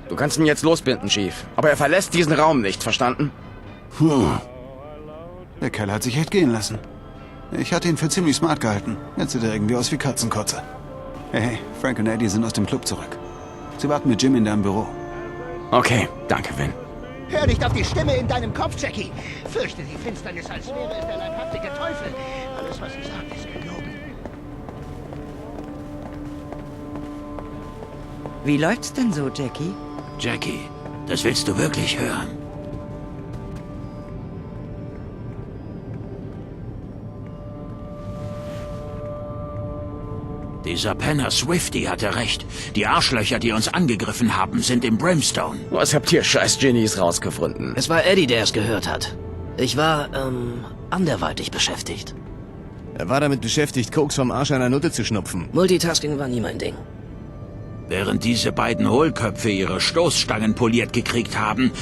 Du kannst ihn jetzt losbinden, Chief. Aber er verlässt diesen Raum nicht, verstanden? Der Kerl hat sich echt gehen lassen. Ich hatte ihn für ziemlich smart gehalten. Jetzt sieht er irgendwie aus wie Katzenkotze. Hey, Frank und Eddie sind aus dem Club zurück. Sie warten mit Jim in deinem Büro. Okay, danke, Vin. Hör nicht auf die Stimme in deinem Kopf, Jackie. Fürchte die Finsternis, als wäre es der leibhaftige Teufel. Alles, was sie sagt, ist gelogen. Wie läuft's denn so, Jackie? Jackie, das willst du wirklich hören? Dieser Penner Swifty hatte recht. Die Arschlöcher, die uns angegriffen haben, sind im Brimstone. Was habt ihr scheiß Genies rausgefunden? Es war Eddie, der es gehört hat. Ich war, anderweitig beschäftigt. Er war damit beschäftigt, Koks vom Arsch einer Nutte zu schnupfen. Multitasking war nie mein Ding. Während diese beiden Hohlköpfe ihre Stoßstangen poliert gekriegt haben,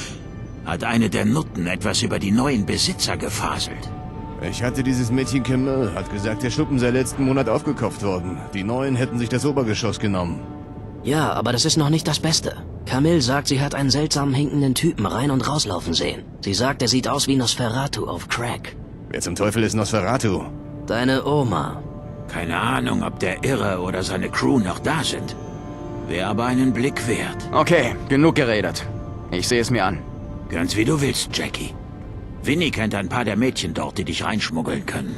hat eine der Nutten etwas über die neuen Besitzer gefaselt. Ich hatte dieses Mädchen Camille, hat gesagt, der Schuppen sei letzten Monat aufgekauft worden. Die Neuen hätten sich das Obergeschoss genommen. Ja, aber das ist noch nicht das Beste. Camille sagt, sie hat einen seltsamen hinkenden Typen rein- und rauslaufen sehen. Sie sagt, er sieht aus wie Nosferatu auf Crack. Wer zum Teufel ist Nosferatu? Deine Oma. Keine Ahnung, ob der Irre oder seine Crew noch da sind. Wäre aber einen Blick wert. Okay, genug geredet. Ich sehe es mir an. Ganz wie du willst, Jackie. Vinny kennt ein paar der Mädchen dort, die dich reinschmuggeln können.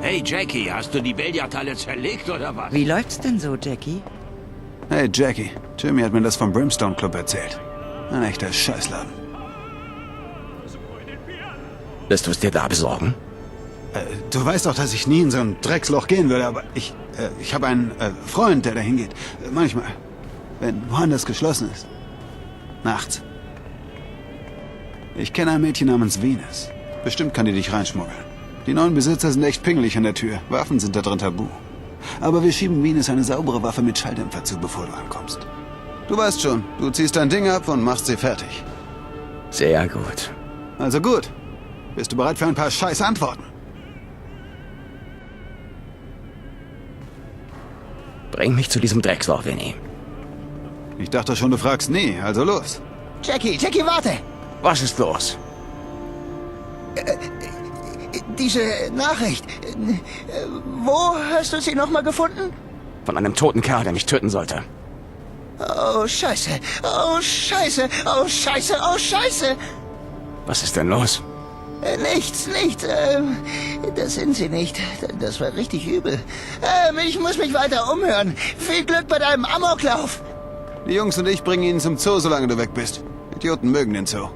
Hey Jackie, hast du die Billardhalle zerlegt oder was? Wie läuft's denn so, Jackie? Hey, Jackie. Jimmy hat mir das vom Brimstone Club erzählt. Ein echter Scheißladen. Lässt du es dir da besorgen? Du weißt doch, dass ich nie in so ein Drecksloch gehen würde, aber ich habe einen Freund, der da hingeht. Manchmal. Wenn woanders geschlossen ist. Nachts. Ich kenne ein Mädchen namens Venus. Bestimmt kann die dich reinschmuggeln. Die neuen Besitzer sind echt pingelig an der Tür. Waffen sind da drin tabu. Aber wir schieben Venus eine saubere Waffe mit Schalldämpfer zu, bevor du ankommst. Du weißt schon, du ziehst dein Ding ab und machst sie fertig. Sehr gut. Also gut. Bist du bereit für ein paar scheiß Antworten? Bring mich zu diesem Drecksloch, Vinny. Ich dachte schon, du fragst nie, also los. Jackie, warte! Was ist los? Diese Nachricht. Wo hast du sie nochmal gefunden? Von einem toten Kerl, der mich töten sollte. Oh, Scheiße. Oh, Scheiße. Oh, Scheiße. Oh, Scheiße. Was ist denn los? Nichts. Das sind sie nicht. Das war richtig übel. Ich muss mich weiter umhören. Viel Glück bei deinem Amoklauf. Die Jungs und ich bringen ihn zum Zoo, solange du weg bist. Idioten mögen den Zoo.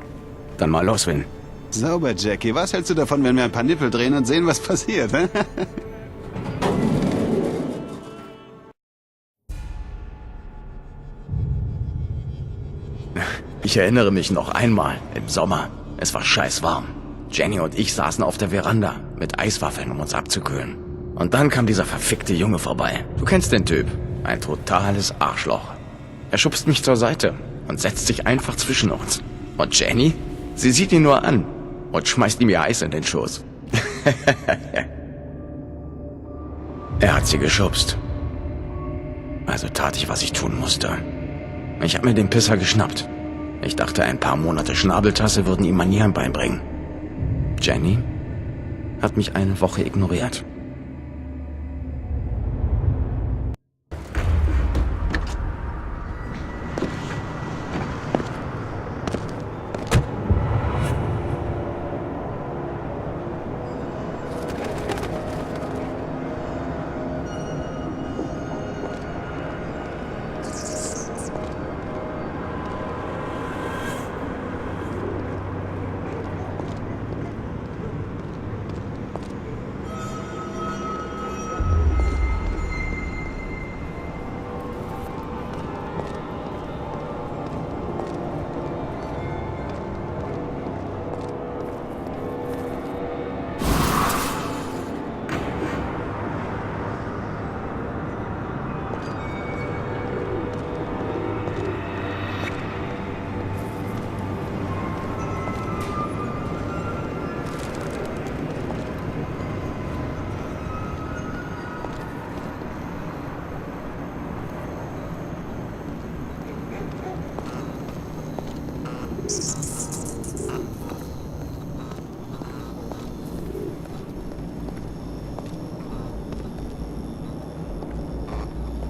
Dann mal los, Vin. Sauber, Jackie. Was hältst du davon, wenn wir ein paar Nippel drehen und sehen, was passiert? Hä? Ich erinnere mich noch einmal im Sommer. Es war scheißwarm. Jenny und ich saßen auf der Veranda mit Eiswaffeln, um uns abzukühlen. Und dann kam dieser verfickte Junge vorbei. Du kennst den Typ. Ein totales Arschloch. Er schubst mich zur Seite und setzt sich einfach zwischen uns. Und Jenny? Sie sieht ihn nur an und schmeißt ihm ihr Eis in den Schoß. Er hat sie geschubst. Also tat ich, was ich tun musste. Ich habe mir den Pisser geschnappt. Ich dachte, ein paar Monate Schnabeltasse würden ihm Manieren beibringen. Jenny hat mich eine Woche ignoriert.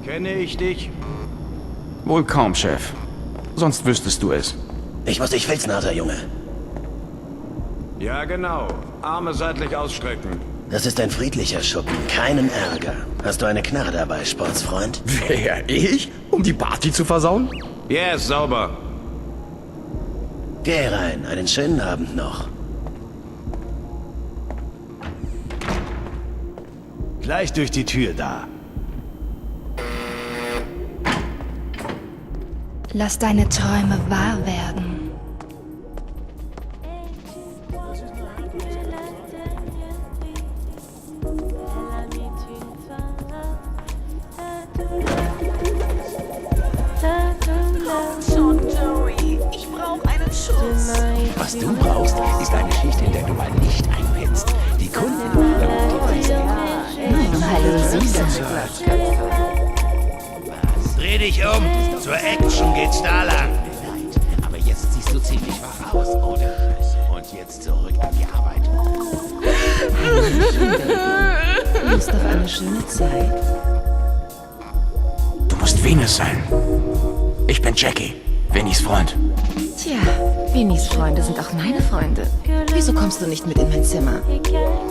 Kenne ich dich? Wohl kaum, Chef. Sonst wüsstest du es. Ich muss dich Filznaser, Junge. Ja, genau. Arme seitlich ausstrecken. Das ist ein friedlicher Schuppen, keinen Ärger. Hast du eine Knarre dabei, Sportsfreund? Wer, ich? Um die Party zu versauen? Yes, sauber. Geh rein, einen schönen Abend noch. Gleich durch die Tür da. Lass deine Träume wahr werden. Was du brauchst, ist eine Schicht, in der du mal nicht einpennst. Die Kunden Hallo, Süße. Dreh dich um. Zur Action geht's da lang. Aber jetzt siehst du ziemlich wach aus, oder? Und jetzt zurück an die Arbeit. Lust auf eine schöne Zeit? Du musst Venus sein. Ich bin Jackie, Vennys Freund. Tja, Vennys Freunde sind auch meine Freunde. Wieso kommst du nicht mit in mein Zimmer?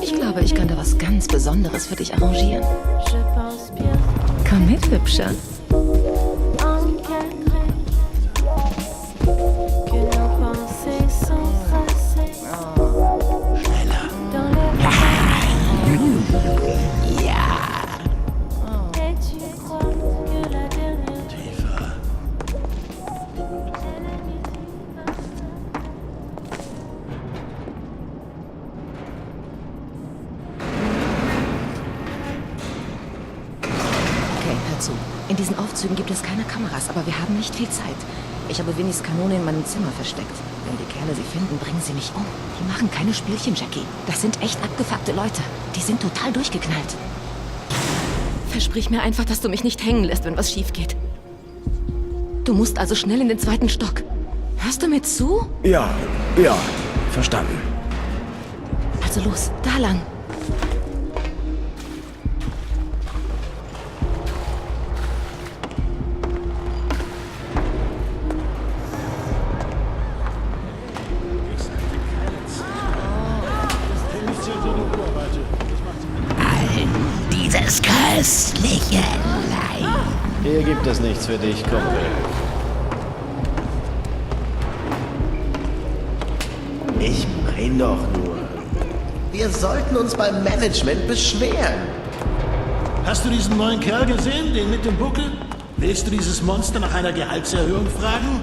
Ich glaube, ich kann da was ganz Besonderes für dich arrangieren. Komm mit, Hübscher. In diesen Aufzügen gibt es keine Kameras, aber wir haben nicht viel Zeit. Ich habe Vennys Kanone in meinem Zimmer versteckt. Wenn die Kerle sie finden, bringen sie mich um. Die machen keine Spielchen, Jackie. Das sind echt abgefuckte Leute. Die sind total durchgeknallt. Versprich mir einfach, dass du mich nicht hängen lässt, wenn was schief geht. Du musst also schnell in den 2. Stock. Hörst du mir zu? Ja, verstanden. Also los, da lang. Dieses köstliche Leid. Hier gibt es nichts für dich, Kumpel. Ich mein doch nur. Wir sollten uns beim Management beschweren. Hast du diesen neuen Kerl gesehen, den mit dem Buckel? Willst du dieses Monster nach einer Gehaltserhöhung fragen?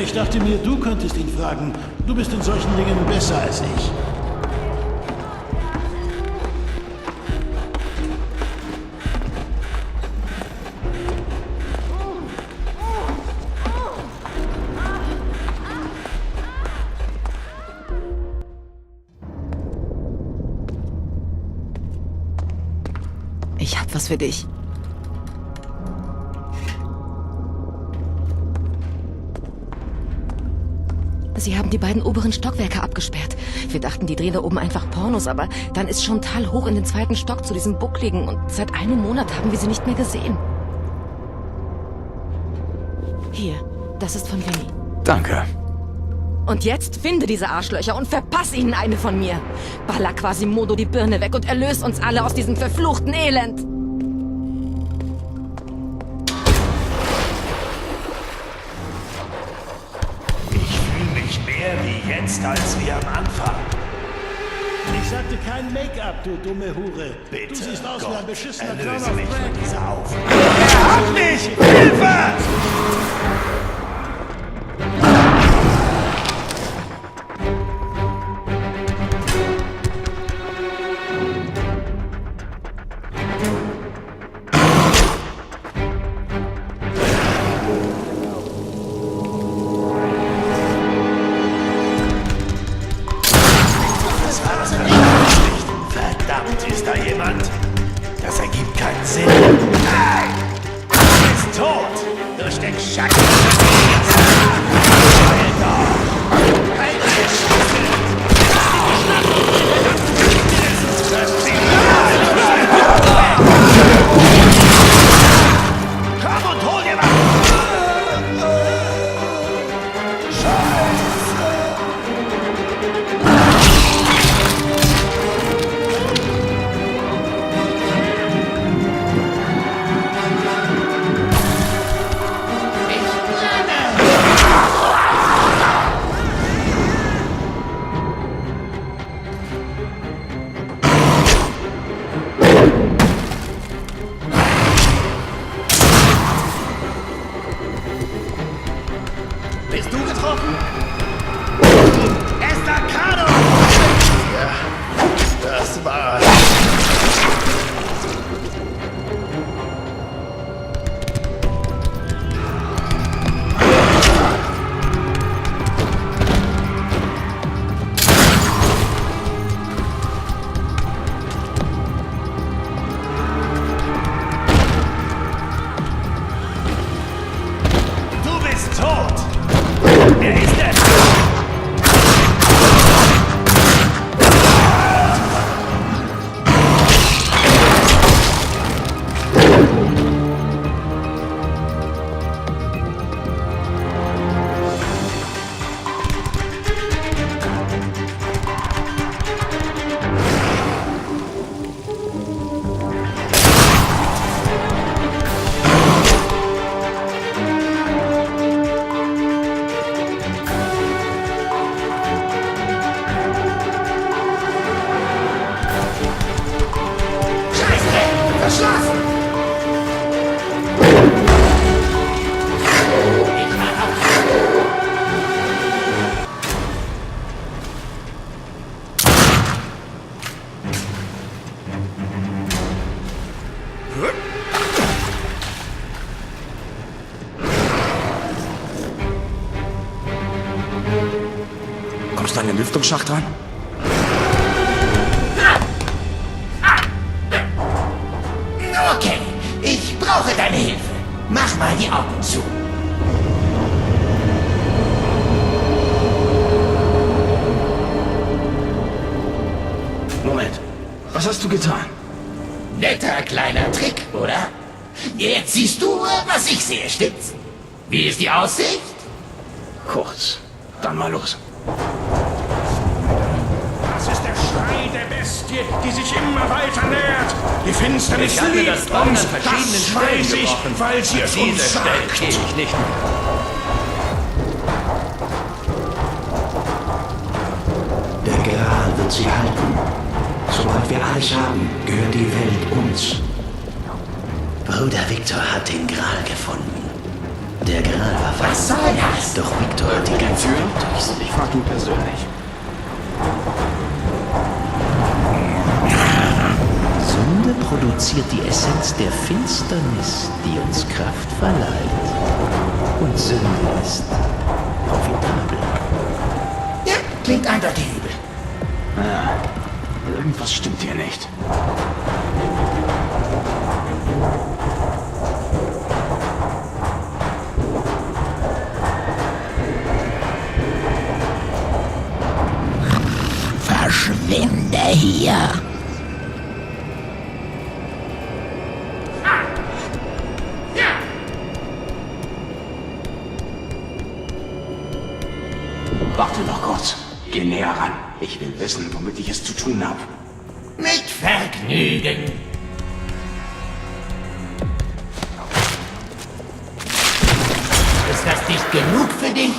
Ich dachte mir, du könntest ihn fragen. Du bist in solchen Dingen besser als ich. Ich hab was für dich. Sie haben die beiden oberen Stockwerke abgesperrt. Wir dachten, die drehen da oben einfach Pornos, aber dann ist Chantal hoch in den 2. Stock zu diesem Buckligen und seit einem Monat haben wir sie nicht mehr gesehen. Hier, das ist von Venny. Danke. Und jetzt finde diese Arschlöcher und verpass ihnen eine von mir. Baller Quasimodo die Birne weg und erlöse uns alle aus diesem verfluchten Elend. Ich fühle mich mehr wie jetzt als wie am Anfang. Ich sagte kein Make-up, du dumme Hure. Bitte, Du siehst aus Gott, wie ein beschissener Clown erlöse auf mich von Crack. dieser Aufgabe. Er hat mich! Hilfe! Verdammt, ist da jemand? Das ergibt keinen Sinn. Nein! Du bist tot! Du steckst Schatten! Heul doch! Halt dein Schlüssel! Das Signal! verschlafen! Kommst du an den Lüftungsschacht ran? Okay, ich brauche deine Hilfe. Mach mal die Augen zu. Moment. Was hast du getan? Netter kleiner Trick, oder? Jetzt siehst du, was ich sehe, stimmt's? Wie ist die Aussicht? Kurz. Dann mal los. Das ist der Schrei der Bestie, die sich immer weiter nähert. Die Finsternis Ich habe liebt das Bauen uns, an verschiedenen das Stellen weiß ich, gebrochen. weil sie es Diese uns Stellen sagt. gehe ich nicht mehr. Der Gral wird sie halten. Sobald wir alles haben, gehört die Welt uns. Bruder Victor hat den Gral gefunden. Der Gral war Was soll das? Doch Victor hat die ganze Welt durchsucht. Ich frag du persönlich. Sünde produziert die Essenz der Finsternis, die uns Kraft verleiht. Und Sünde ist profitabel. Ja, klingt eindeutig übel. Ja, irgendwas stimmt hier nicht. Verschwinde hier. Warte noch kurz. Geh näher ran. Ich will wissen, womit ich es zu tun habe. Mit Vergnügen. Ist das nicht genug für dich?